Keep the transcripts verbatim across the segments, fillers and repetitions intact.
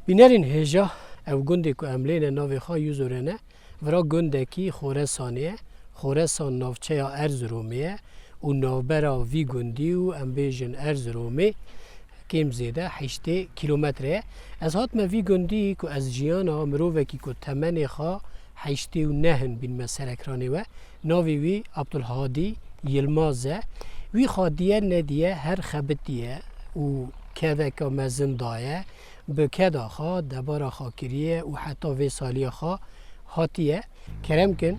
Bînerên hêja, ew gundê ku em lê ne navê xwe Yuzore ne, vira gundekî Xoresanê ye. Xoresan navçeya Erziromê ye û navbera vî gundî û em bêjin Erziromê kêm zêde heştê kîlometre ye. Ez hatime vî gundî ku ez jiyana mirovekî ku temenê xwe heştê û neh in bînme ser ekranê we. Navê wî Abdulhadî Yilmaz e. Wî xadiye nediye her xebitiye û kedeke mezin daye. Bi keda xwe, debara xwe kiriye û heta vê saliya xwe hatiye. Kerem kin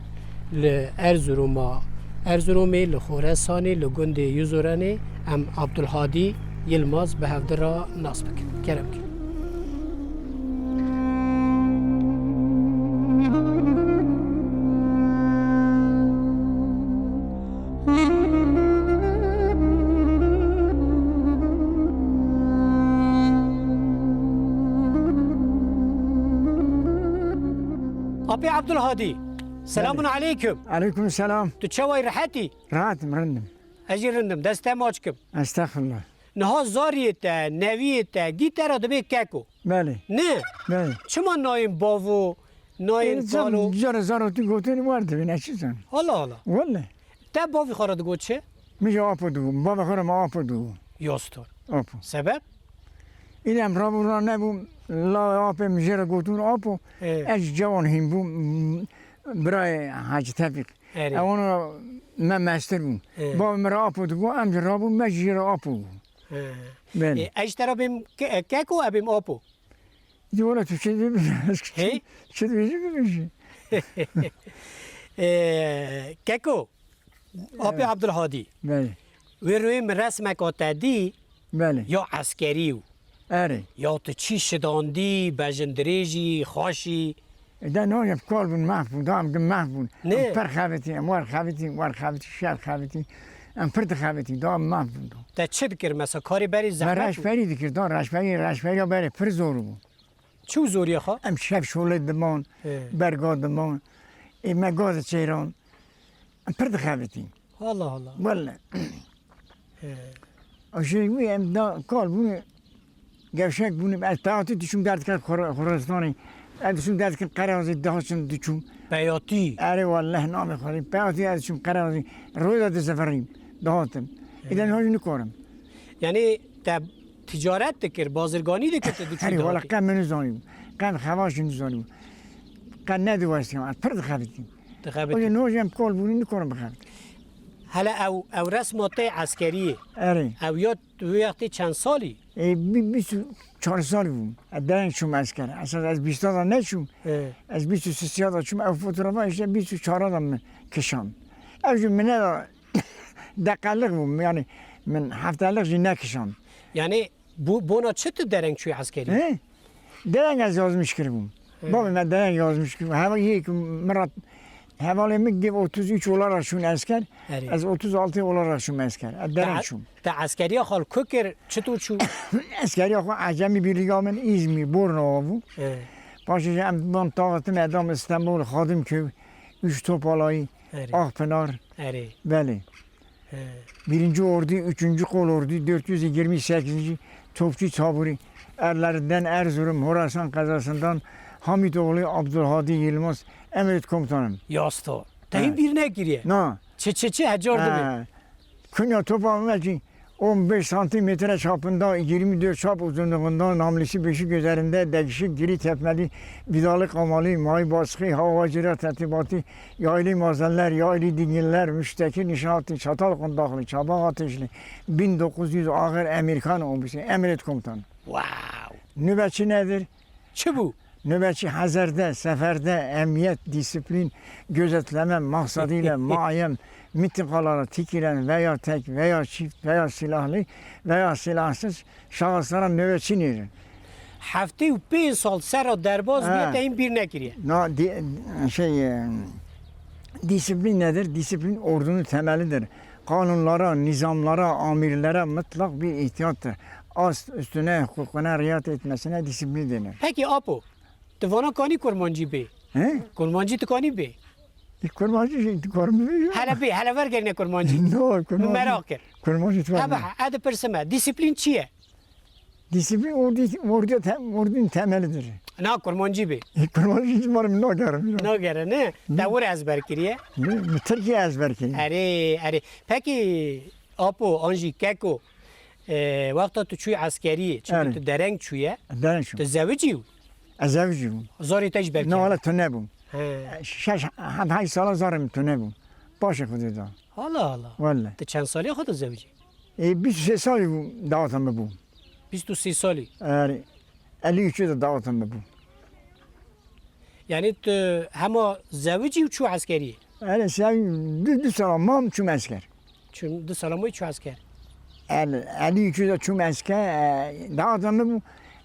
li Erzuruma, Erzurumê, li Xoresanê, li gundê Yuzorenê em Abdulhadî Yilmaz bi hevdi re nas bikin. Kerem kin. Apê Abdulhadî, selamun Belê. Aleyküm. Aleyküm selam. Tu çawa yî, rehet î? Rehet im, rind im. Ez jî rind im. Dest te maç kim. Estexfirullah. Niha zariyê te, neviyê te, dî te re dibê keko. Belê. Ne? Belê. Çima nayên bavo, nayên Ê, zar-, kalo? Cara zarotî gotin wer dibin, ez çi zanim. Allah Allah. Welle. Te bavê xwe re digot çi? Min jî apo digot. Bavê xwe re min apo digot. Yostor. Apo. Sebep? Îdem rabû ra nebû, la apê min jê re gotûn apo. Ê. Ez jî cewan hîn bûm. Birayê Hacî Tevfîq. Erê. Ewana me mestir bûn. Ê. Bavê min re apo digot, em jî rabûn, me jî jê re apo got. Ê. Belê. Ê, ez ji te re bêm ke-, keko, e bêm apo? Dî wala tu çi dibêjî? Hey? Çi dibêjî bibêjî? Ee, Keko, Apê Evet. Abdulhadî. Belê. Wê rûyê min resmeka te dî, Belê. Ya eskerî û. Erê. Ya tu çî şidandî, bejindirêjî, xaşî. E, de no, em kal bûn, mehf bûn, da em din mehf bûn. Ne. Em per xebitî, em wer xebitî, wer xebitî, şer xebitî. Em pir dixebitî, da em mehf bûn da. Te çi dikir mesela? Karê berê Me zehmet bû? Reşberî dikir, da reşberî, reşberiya berê pir zor bû. Çi zorî xwe? Em şev şolê diman, He. Berga diman. Ê me gaz çêran. Em pir dixebitîn. Allah Allah. Welle. He. Aşê wî em da kal bûne, gevşek bûne. Ez peyatî diçûm derdiket Xor-, Xoristanê. Ez diçûm derdiket Qerazê, dihaçim diçûm. Peyatî? Erê welleh namê Xwedê. Peyatî ez diçûm Qerazê. Royê de dizivirîm. Dihatim. He. Îden hoj nikarim. Yani te ticaret dikir, bazirganî dikir, te diçû Herî wala dihatî? Qe min nizanî bû. Qe xevaş nizanî bû. Qe nediwestî, ez pir dixebitîm. Dixebitî. Oje nojê em kol bûnî nikorim bixebitîm. Hele ew, ew resma te eskeriyê. Erê. Ew ya tu wê wextê çend salî? E, bi-, bîst û çar salî bûm. Ez dereng çûm esker. Esas ez bîsta da neçûm. E. Ez bîst û sê da çûm. Ew fotoğrafa işte bîst û çar da min kişand. Ew jî min ne da deqelik bûm. Yani min heftelik jî nekişand. Yani Bu, bona çi tu dereng çûyî eskerî? He? Dereng ez yazmiş kiribûm. He. Bavê me dereng yazmiş kiribû. Heva yek min re, hevalê min gê otuz üç olarak şûn esker. Erê. Ez otuz altı olarak şûm esker. Ez dereng Te, çûm. Te eskeriya xwe li ku kir, çitur çû? Eskeriya xwe Ecemî Birliga min, İzmir, Bornova bû. He. Paşê jî em ban taxtin edam İstanbul, Xadimköy, Üç Topalayı, Erê. Akpınar. Erê. Belê. He. Birinci Ordu, üçüncü Kol Ordu, dört yüz yirmi sekizinci Topçu Taburu, ellerinden Erzurum, Horasan kazasından Hamitoğlu Abdülhadi Yılmaz, emret komutanım. Yasta. Te hîn Ha. bîr nekiriye. Na. Çi, çi, çi, hecar Ha. dibe. Kunya topa me ki on beş santimetre çapında, yirmi dört çap uzunluğunda, namlusu beşik üzerinde, dekişik gri tepmeli, vidalı kamalı, may baskı, havacılar tertibatı, yaylı mazenler, yaylı dingiller, müşteki nişancı, çatal kundaklı, çabak ateşli, bin dokuz yüz ağır Amerikan olmuş. Emret komutan. Wow. Nöbetçi nedir? Çi bû? Nöbetçi hazırda, seferde, emniyet, disiplin, gözetleme maksadıyla muayyen mintikalara tikilen veya tek veya çift veya silahlı veya silahsız şahıslara nöbetçi denir. Heftê û pênc sal sera derbaz bûye, Ha. te hîn bîr nekiriye. Na, di-, şey, e, disiplin nedir? Disiplin ordunun temelidir. Kanunlara, nizamlara, amirlere mutlak bir ihtiyattır. Ast üstüne, hukukuna riayet etmesine disiplin denir. Peki Apo, tu vana kanî kurmancî bê? He? Kurmancî tu kanî bê? E, kurmancî jî tu kanî bê ya. Hele bê, hele wergerîne kurmancî. No, kurmancî. Min meraq kir. Kurmancî tu Ha, kanî. Be, ez dipirsime, disiplin çi ye? Disiplin ordu, ordu te-, ordunun temelidir. Na, kurmancî bê. E, kurmancî ji min nagerim ya. Nagere, ne? Ne? Te wir ezber kiriye? Ne? Min Tirkiye ezber kiriye. Erê, erê. Peki, Apo, an jî Keko, e, wexta tu çûyî eskeriyê, çünkü Erê. tu dereng çûye, Dereng çû. tu zewicî wî? Ez zewicî bûm. Zarê te jî belkî Ne, hebe. wala tu nebûm. He. Şeş, heft, heşt sala zarê min tu nebûm. Paşê Xwedê da. Allah Allah. Welle. Tu çend salî xwe tu zewicî? E, bîst û sê salî bû, daweta min bû. Bîst û sê salî. Erê, elî üçü de daweta min bû. Yani tu hema zewicî û çû eskeriyê? Erê, sev-, du, du sala mam çûm esker. Çûm, du sala mam çû esker. El-, elî üçü de çûm esker, e, daweta min bû,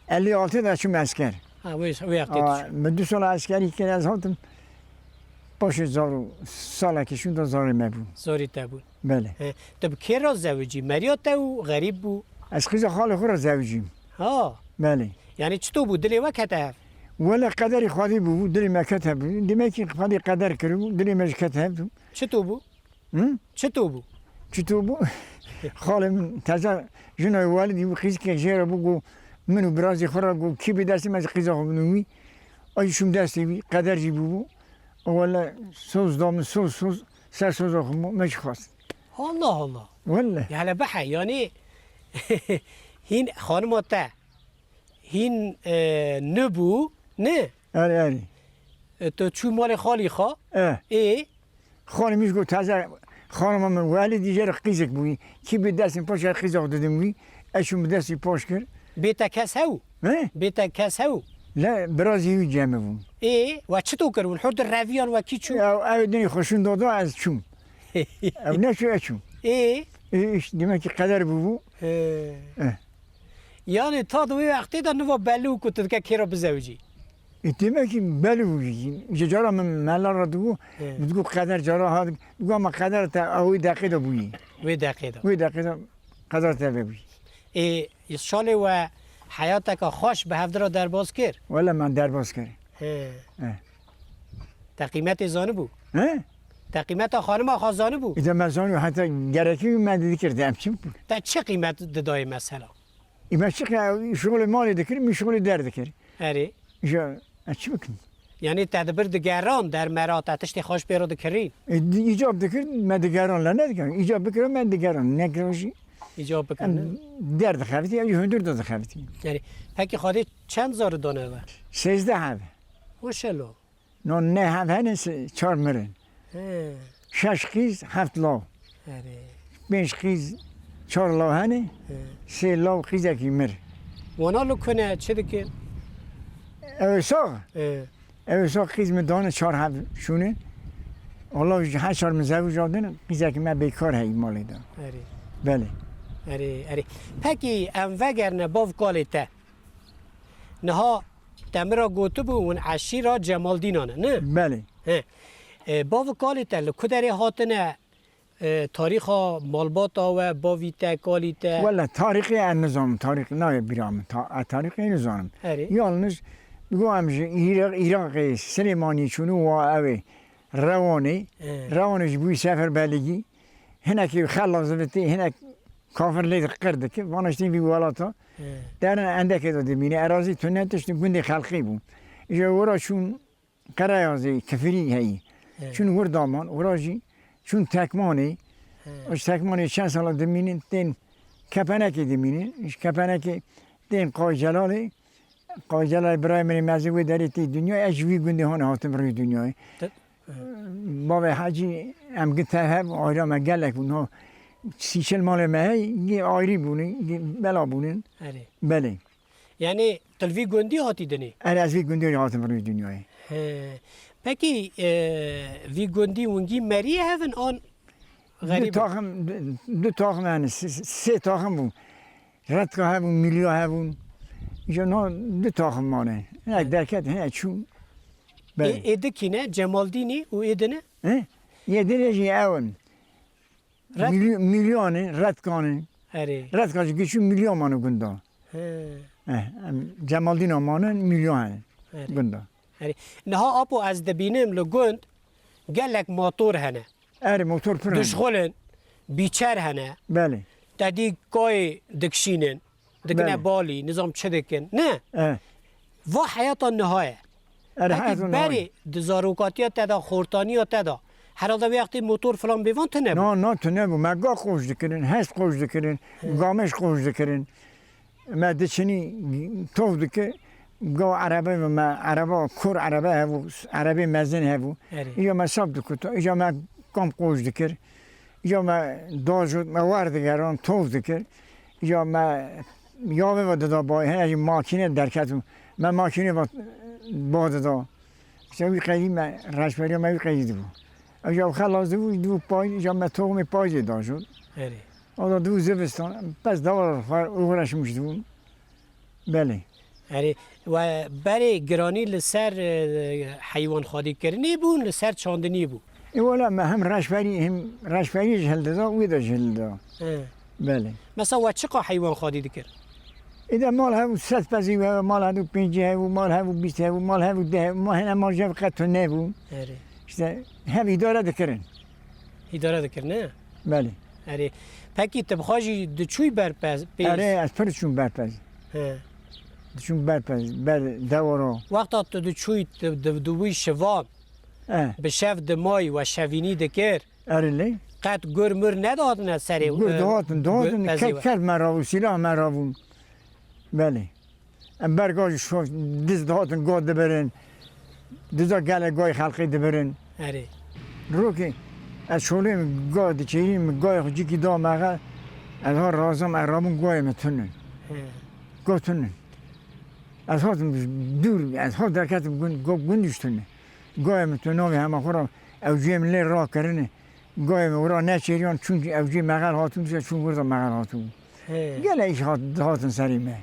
elî altı de çûm esker. Ha, wê, wê wextê Aa, tu çû. Min du sala eskerî kir, ez hatim. Paşê zar û salekî şûnda zarê me bû. Zarê te bû. Belê. He, tu bi kê re zewicî? Meriya te û xerîb bû? Ez qîza xalê xwe re zewicîm. Ha. Belê. Yani çito bû? Dilê we kete hev? Wele qederî Xwedê bû, dilê me kete bû. Demek ki Xwedê qeder kiribû, dilê me jî kete hev. Çito bû? Hı? Çito bû? Çito bû? Xalê min teze jina welidî bû, qîzkek jê re bû, got, min û birazê xwe re got, kî bi destê me ji qîza xwe bidin wî. Ay şûm destê wî, qeder jî bûbû. Wele soz da min, soz, soz, ser soza xwe me jî xwest. Allah Allah. Wele. Ya hele behe, yani hîn xanima te, hîn, e, nû bû, ne? Erê, erê. E, tu çû malê xalî xwe. E. Ê? Xanimî jî got, taze xanima min welî dî jê re qîzek bûyî. Kî bi destên paş ya qîza xwe didim wî. Ez çûm bi destî paş kir. Bê te kes hew? He? Bê te kes hew? Le, birazî wî cem min bû. Ê, we çito kir? Hûn hûr di reviyan we kî çû? Ew, ew dinê xwe şûn dada, ez çûm. Ew neçû, ez çûm. Ê? Ê, îş, demek ki qeder bûbû. He. Eh. Yani ta di wê wextê de niva belli û ku tu dike kê re bizewicî? E, demek ki belli bû. Ji cara min mela re dibû, He. digot qeder cara ha, digot ama qeder te ew wê deqê de bûyî. Wê deqê de. Wê deqê de qeder te vebûyî. Ê, şalê we heyateke xweş bi hevdira derbas kir? Wele me derbas kir. He. He. Te qîmetê zanibû? He? Te qîmeta xanima xwe zanibû? Îde me zanibû, heta gerekî me didikir, de em çi bikin? Te çi qîmet didayê mesela? Î me çi qe-, şixulê malê dikir, min şixulê der dikir. Erê. Îja, ez çi bikim? Yani te dibir digeran dermera, te tiştê xweş pê re dikirî? E, di-, îcab dikir, me digeran, le nedigeran. Îcab bikira, me digeran. Nekira jî Îcab bikir, em ne? der dixevitî, ew jî hundir de dixevitî. Yani, peki Xwedê çend zarî dane we? Sêzdeh hev. Maşallah. No neh hev hene, se-, çar mirin. He. Şeş qîz, heft law. Erê. Pênc qîz, çar law hene. He. Sê law qîzekî mir. Wana li ku ne, çi dikin? Ew ê sax? He. Ew ê sax qîz min dane çar hev şûne. Allah ji her çar min zewicandin, qîzekî me bêkar heyî malê de. Erê. Belê. Erê, erê. Pekî em vegerine bav kalê te. Niha te min re gotibû hûn eşîra Cemaldînan e, ne? Belê. He. E, bav û kalê te li ku derê hatine, e, tarîxa malbata we, bavî te, kalî te? Wele tarîxê ez nizanim, tarîx nayê bîra min. Ta-, ez tarîxê nizanim. Erê. Yalnız, digo em ji Îra-, Îraqê, Silêmaniyê çûne wa ew ê Rewanê. He. Rewanê ji bûyî Seferberligî. Hinekî xela zivitî, hinek kafir lê qir dikir. Vana ji vî welata. He. Derin endekê de dimîne. Erazî tune tişt gundê xelqî bû. Ji wira çûn Qereyazê, Kifirî heyî. He. Çûn wir daman, wira jî çûn Tekmanê. He. Ji Tekmanê çend sala dimînin, tên Kepenekê dimînin. Ji Kepenekê tên Qaycelalê. Qaycelalê birayê min ê mezin wê derê tê dinyayê. Ez ji wî gundê hane hatim rûyê dinyayê. Te- Bavê Hecî, em gî tev hev, aîra me gelek bûn. Ha, sî çil malê me hey, gî ayrî bûnin, gî bela bûnin. Erê. Belê. Yani, Li vî gundî hatî dinê? Erê, ez vî gundî hatim rûyê dinyayê. He. Pekî, e, vî gundî wingî meriyê hev in an Du xerîb in? Taxim, du, du taxim yani, s-, s-, sê taxim bû. Redka hebûn, Milya hebûn. Îja no du taxim mane. Hinek derket, hinek çû. Belê. Ê, ê di kî ne? Cemaldînî û ê di ne? He? Yê dinê jî ew in. Red- Milyo-, Milyanê, Redkanê. Erê. Redka jî giçû Milya mano gunda. He. Eh, em Cemaldîna mane, Milya hene. Erê. Gunda. Erê. Niha apo ez dibînim li gund gelek motor hene. Erê, motor pir hene. Duşxul in, bîçer hene. Belê. Te dî kayê dikişînin. Dikine Belê. balî, nizam çi dikin. Ne? Eh. Va heyata niha ye. Erê, Pekî heyata niha ye. berê di zarokatiya te de, xortaniya te de, herhalde wê wextê motor filan bêvan tune bû. Na, na, tune bû. Me ga qoş dikirin, hest qoş dikirin, He. gamêş qoş dikirin. Me diçinî tov dikir, ga erebe me, ereba kur erebe hebû, erebê mezin hebû. Erê. Îja me sap dikut, îja me kam qoş dikir. Îja me dajot, me wer digeran, tov dikir. Îja me yavê ve dida bayê, hene jî makîne derket û me makîne ve ba dida. Îşte wî qeydî me, reşberiya me wî qeydî dibû. Îja xelas dibû, dibû pay, îja me toxumê payzê dajot. Erê. O da dibû zivistan, pez dawar xwe uğraşmış dibûn. Belê. Erê, we berê giranî li ser, e, heywanxwedîkirinê bûn, li ser çandinî bû? Ê wela me hem reşberî, hem reşberî ji hildida, wî de ji hildida. He. Belê. Mesela we çiqa heywanxwedî dikir? Ê de mal hebû sed pezî hebû, mal hebû pêncî hebû, mal hebû bîst hebû, mal hebû deh hebû, mal hene mal jev qet tune bû. Erê. İşte hev îdare dikirin. Îdare dikir, ne? Belê. Erê. Pekî tu bi xwe jî diçûyî ber pez, pêz? Erê, ez pir diçûm ber pez. He. Diçûm ber pez, ber dewara. Wexta tu diçûyî, tu di-, dibûyî şivan, Eh. bi şev dimayî we şevînî dikir. Erê lê. Qet gur mur nedihatine serê, Gur e, dihatin, gur dihatin, pezê ker, we. ker me rabû, sîlah me rabûn. Belê. Em ber ga jî şo-, diz dihatin ga dibirin. Diza gelek gayê xelkê dibirin. Erê. Rokê ez şolê min ga diçêrî min gayê xwe cîkî da mexe. Ez ha razam ez rabûn gayê min tunin. He. Ga tunin. Ez hatim dûr, ez ha derketim gund, ga gund jî tunin. Gayê min tu navê hema xwe ra ew cihê min lê rakirine. Gayê min wira neçêriyan çûn ew cihê mexel hatibû, se çûn wir de mexel hatibû. He. Gelek îş hat, dihatin serê me.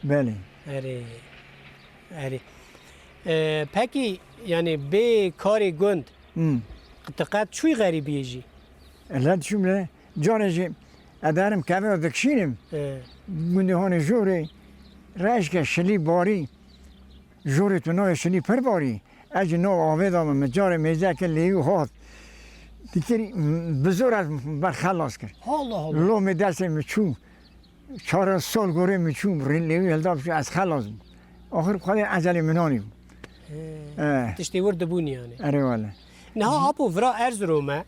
Belê. Erê. Erê. E, pekî, yani bê karê gund, Hmm. tu qet çûyî xerîbiyê jî? E, lê diçûm lê. Carê jî ez derim kevira dikişînim. He. Gundê hanê jorê, reşke şilî barî. Jorê tu navê şilî pir barî. Ez jî nav avê da min, min carê mêzeke lêwî hat. Dikir, bi zor ez ber xelas kir. Allah Allah. Lomê destê min çû. Çar sol gorê min çû. Rê lêwî hilda biçû, ez xelas bûm. Axir Xwedê ecelê min anî bû. He. Eh. Tiştê wir dibûn yani. Erê wele. Niha apo vira Erzurome.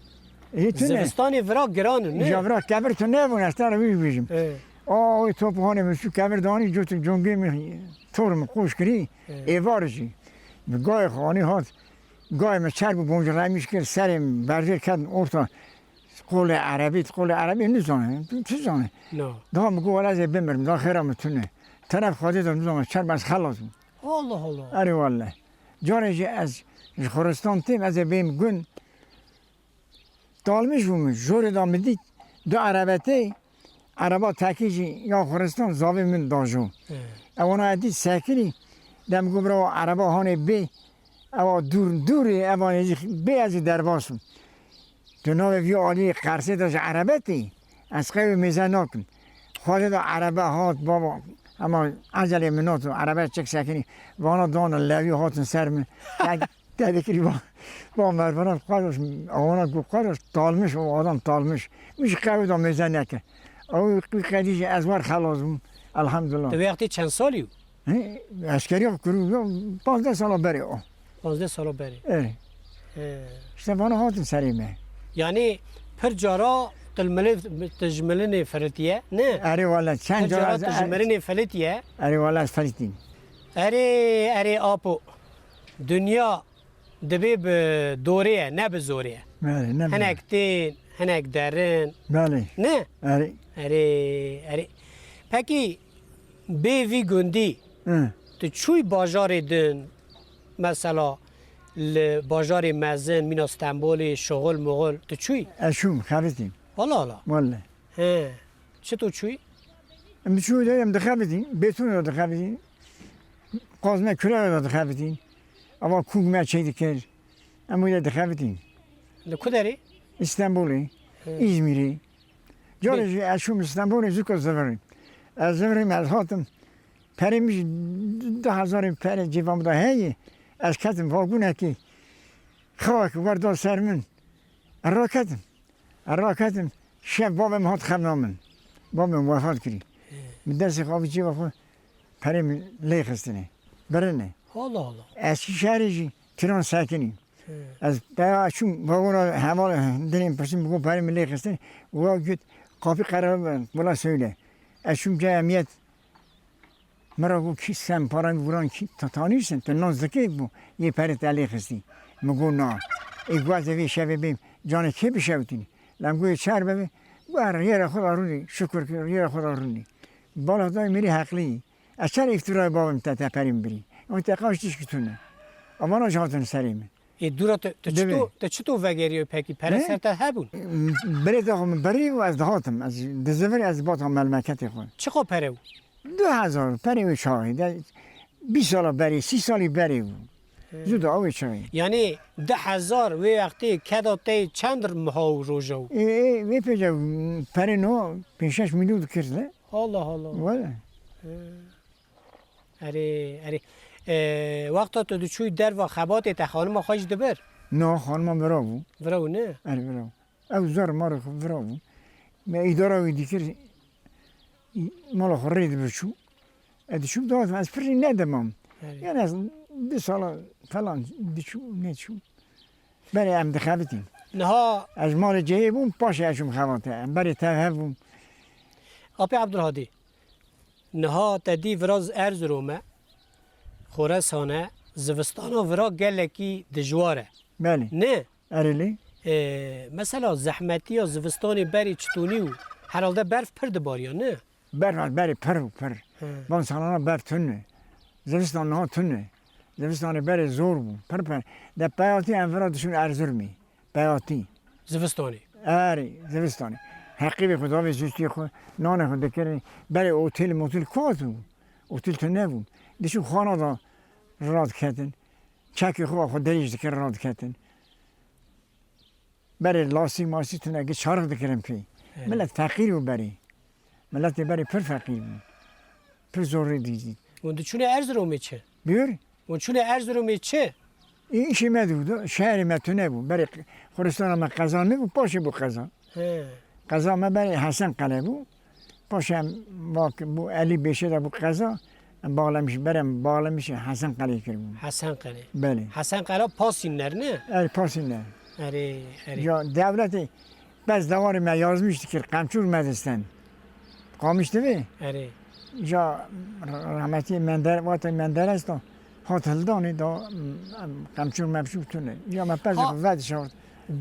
Ê, tu ne? Zivistanê vira giran in, ne? Ja vira kevir tu nebûn, ez te re wî bêjim. He. Aa, wê top hanê min çû kevir danî, cotik congê min, tor min qoş kirî, He. êvar jî. Bi gayê xanî hat, gayê min çer bû, bonc remîş kir, serê min berjê ket orta qolê erebî, qolê erebî nizane, tu, tu zane. No. Daha min got, wele ez ê bimirim, daha xêra min tune. Teref Xwedê de nizane, çer bes xelas bû. Allah Allah. Erê wele. Carê jî ez ji Xuristan têm, ez ê bêm gund. Dalmiş bû min, jorê da min dît, du erebe tê, ereba tekî jî ya Xuristan zavê min dajo. He. Ewana ez dît sekirî, dem got, bira, ereba hanê bê, ewa dûr, dûrê, ewa nêzîk bê, ez ê derbas bim. Tu navê vî aliyê qersê de ji erebe tê, ez qey wê mêze nakim. Xwedê de erebe hat, baba, ema ecelê min hat, erebe çik sekirî, vana dana lewî hatin ser min. Te dikirî va, va mervana xwe, awana ku xwe, talmiş o adam talmiş. Min ji qewê da mêze neke. Ew wî qedî jî ez wer xelas bûm. Elhamdulillah. Tu wê wextê çend salî bû? He, eskeriya kirû, ya, pazdeh sala berê o. Pazdeh sala berê. Evet. He. İşte bana hatin serê me. Yani pir cara tu li milê, tu ji milinê filitiye, ne? Erê wele, çend Pir cara cara ez, tu ji milinê filitiye. Erê wele, ez filitîm. Erê, erê apo. Dinya dibê bi dorê ye, ne bi zorê ye. Belê, ne bi Hinek tên, hinek derin. Belê. Ne? Erê. Erê, erê. Pekî bê vî gundî Hı. Tu çûyî bajarê din, mesela li bajarê mezin, mîna Stenbolê, şixul muxul, tu çûyî? Ez çûm, xebitîm. Wala wala. Wele. He. Çito çûyî? Em çû de em dixebitîn, bêtûn de dixebitîn. Qazme kure de dixebitîn. Ava kûk me çêdikir. Em wî de dixebitîn. Li ku derê? Îstenbolê, He. Îzmîrê. Carê Bê- jî ez çûm Stenbolê zûka zivirî. Ez zivirîm, ez hatim. Perê min jî du hezarê perê cêva min de heye. Ez ketim vagûnekê. Xewek werda ser min. Ez raketim. Ez raketim. Şev bavê min hat xemla min. Bavê min wefat kirî. Min destê xwe avî cêva xwe perê min lê xistine. Birine. Allah Allah. Eskîşehirê jî tîran sekinî. He. Ez peya çûm, vagona heval dilên pirsim, got perê min lê xistin. Wa got, kapî qerara wila söyle. Ez çûm caya emniyet. Min ra got, kî sen paran vuran kî ta-, tanîrsin? Tu nas dikê bu, yê perê te lê xistî. Min got, na. Ê got, ez ê vê şevê bêm, canê kê bişewitînî? Lem got, çar bebe. Got, her yêra xwe da rûnî, şukur ki yêra xwe da rûnî. Bala dayê min rê heqlî. Ez çer îftirayê bavê min te, te perê min birî? Ew te qaş tişkî tune. Amana ji hatin serê min. Ê, dûra tu, tu Divê. çito, tu çito vegeriyoy pekî? Pere Ne? ser te hebûn? Birê te xwe min birî û ez dihatim. Ez dizivir, ez bata melmeketê xwe. Çiqa pere bû? Du hezar, perê wê çaxê. De, bîst sala berê, sî salî berê bû. He. Zû da wê çaxê. Yanî du hezar wê wextê keda te çend meha û roja û? Ê, ê, wê pêce perê no pênc şeş milyon dikir de. Allah Allah. Wele. He. Erê, erê. E, wexta tu diçûyî derva xebatê te xanima xwe jî dibir? No, xanima vira bû. Vira bû ne? Erê, vira bû. Ew zor marê xwe vira bû. Me îdara wî dikir, mala xwe rê dibir çû. E, diçû dawet ez pirî nedimam. Erê. Yani ez du sala falan diçû, neçû. Berê em dixebitîn. Niha Ez malê cihê bûm, paşê ez çûm xebate. Em berê tev hev bûm. Apê Abdulhadî, niha te dî vira Erzurum e, Xorasan e, zivistana vira gelekî dijwar e. Belê. Ne? Erê lê. E, mesela zehmetiya zivistanê berê çitonî û herhalde berf pir dibariya, ne? Berf berê pir û pir. He. Van salana berf tune. Zivistan niha tune. Zivistanê berê zor bû. Pir pir. De peyatî em vira diçûn Erzurumê. Peyatî. Zivistanê? Erê, zivistanê. Heqî vê xwe davê zûstî xwe, nanê xwe dikirin. Berê otel motel ku hatibû? Otel tune bû. Diçûn xana da radiketin. Çekê xwe xwe dirêj dikir radiketin. Berê lasî masî tune gi çarx dikirin pê. He. Milet feqîr bû berê. Miletê berê pir feqîr bû. Pir zorê dîtî. Hûn diçûne Erzurumê çi? Buyur? Hûn çûne Erzurumê çi? Î-, îşê me dû, dû, şehrê me tune bû. Berê Xuristana me qeza nebû, paşê bû qeza. He. Qeza me berê Hesen Qele bû. Paşê em vak bû Elî Bêşê de bû qeza. Em bağlamış, berem bağlamış Hesen Qelê kiribû. Hesen Qelê. Belê. Hesen Qela Pasînler ne? Erê, Pasînler. Erê, erê. Ya dewletê pez dewarê me yazmış dikir, qemçûr me disten. Qamiş divê? Erê. Ja rahmetî Mender, wate Menderes da, hat hildanê da, em, qemçûr mepçûr tune. Ja me pez Ha. Ve dişart.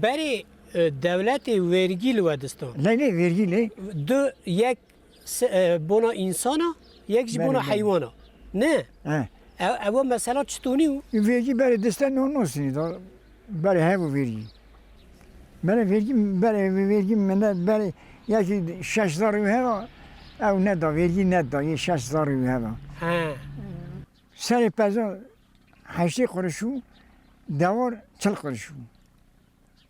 Berê, e, dewletê vergî li we distan. Lê lê vergî lê. Du, yek se-, e, bona însana, yek jî Berê, bona berê. heywana. Ne? He. Ew, ew mesela çitonî û? Vergî berê diste no nosînî da. Berê hev û vergî. Berê vergî, berê vergî min de, berê yekî şeş zarî û heva, ew neda, vergî neda, yê şeş zarî û heva. He. Serê peza heştê qurişû, dewar çil qurişû.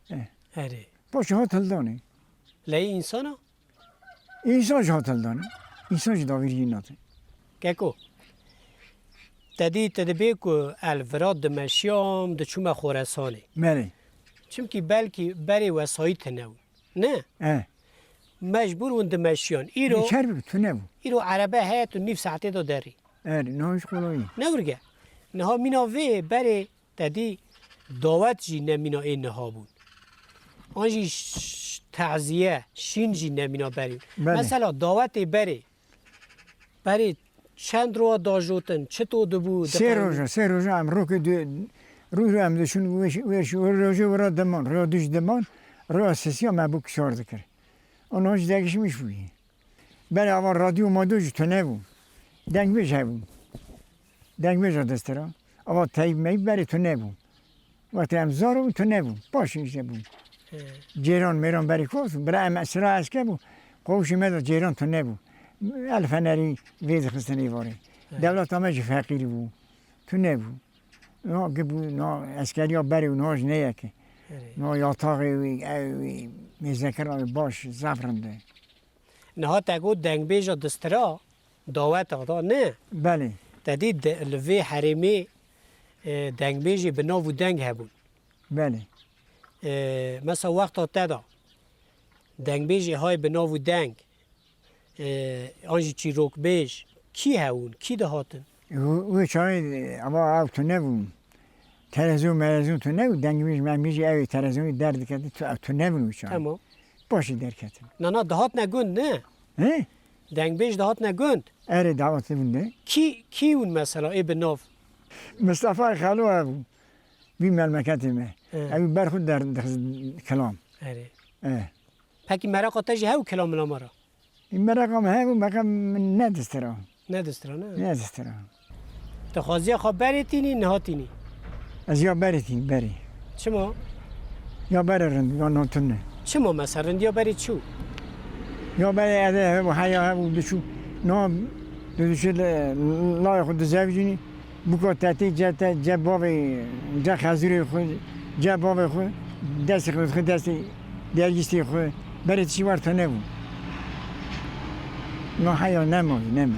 Eh. Erê. Paşê hat hildanê. Leyê însana? Însan jî hat hildan. Însan jî davirî nate. Keko, te dî, te dibê ku el vira dimeşiyam, diçûme Xoresanê. Belê. Çimkî belkî berê wesayît tune bû. Ne? E. Mecbûr hûn dimeşiyan. Îro, Çer bû, tune bû. Îro erebe heye, tu nîv saetê de derî. Er, niha jî qolayî. Ne wirge. Niha mîna vê berê Te dî dawet jî ne mîna ê niha bûn. An jî ş-, teziye, şîn jî ne mîna berî. Belê. Mesela dawetê berê. Berê çend roja dajotin, çito dibû, Sê diqewimî? roja, sê roja em rokê du-, rû rû em diçûn, wê şi-, wê şi-, wê rojê wira diman, roja du jî diman, roja sisiya me bû kişar dikir. Ona jî degişmiş bûyî. Berê ava radyo madyo jî tune bû. Dengbêj hebû. Dengbêja distira. Ava teyb meyb berê tu nebû. Wextê em zar bûn, tu nebû. Paşê îşte bû. He. Cêran mêran berê kos bû. Bila em sira eske bû. Qawşê me de cêran tu nebû. El fenerî vê dixistin êvarê. He. Dewleta me jî feqîr bû. Tu nebû. No, ki bû, no, eskeriya berê û niha ji ne yeke. Erê. No, yataxê wî, ew wî, mêzekirina wî baş, zaf rind e. Niha te got dengbêja distira, daweta da, ne? Belê. Te dî de, li vê herêmê, e, dengbêjê bi nav û deng hebûn. Belê. E, mesela wexta te da, dengbêjê hay bi nav û deng, e, an jî çîrokbêj, kî hebûn, kî dihatin? Wê, wê çaxê, ama ew tune bûn. Televîzyon, melevîzyon tune bû, dengimîj, memîjî ew ê televîzyonî derdiketin, tu-, ew tune bûn wê çaxê. Tamam. Paşê derketin. Na, na, dihatine gund, ne? He? Dengbêj dihatine gund. Erê, dihatine gund, ne? Kî, kî bûn mesela, ê bi nav? Mistefa Xelo hebû. Vî memleketê me. He. Ew ber xwe der, dixist kilam. Erê. E. Pekî meraqa te jî hew kilam milamara? Î meraqa me hebû, meraqa min nedistira. Nedistira, ne? Nedistira. Tu xwaziya xwe berê tînî, niha tînî? Ez ya berê tînî, berê. Çima? Ya berê rind, ya notune. Çima mesela rindiya berê çû? Ya berê eve hebû, heya hebû, diçû. No, tu diçû li, layê xwe dizewicînî. Buka tetê ce te, ce bavê, ce xezûrê xwe, ce bavê xwe, destê xwe, xwe destê dergîstê xwe, berê tişî war tune bû. No heya nema, nema.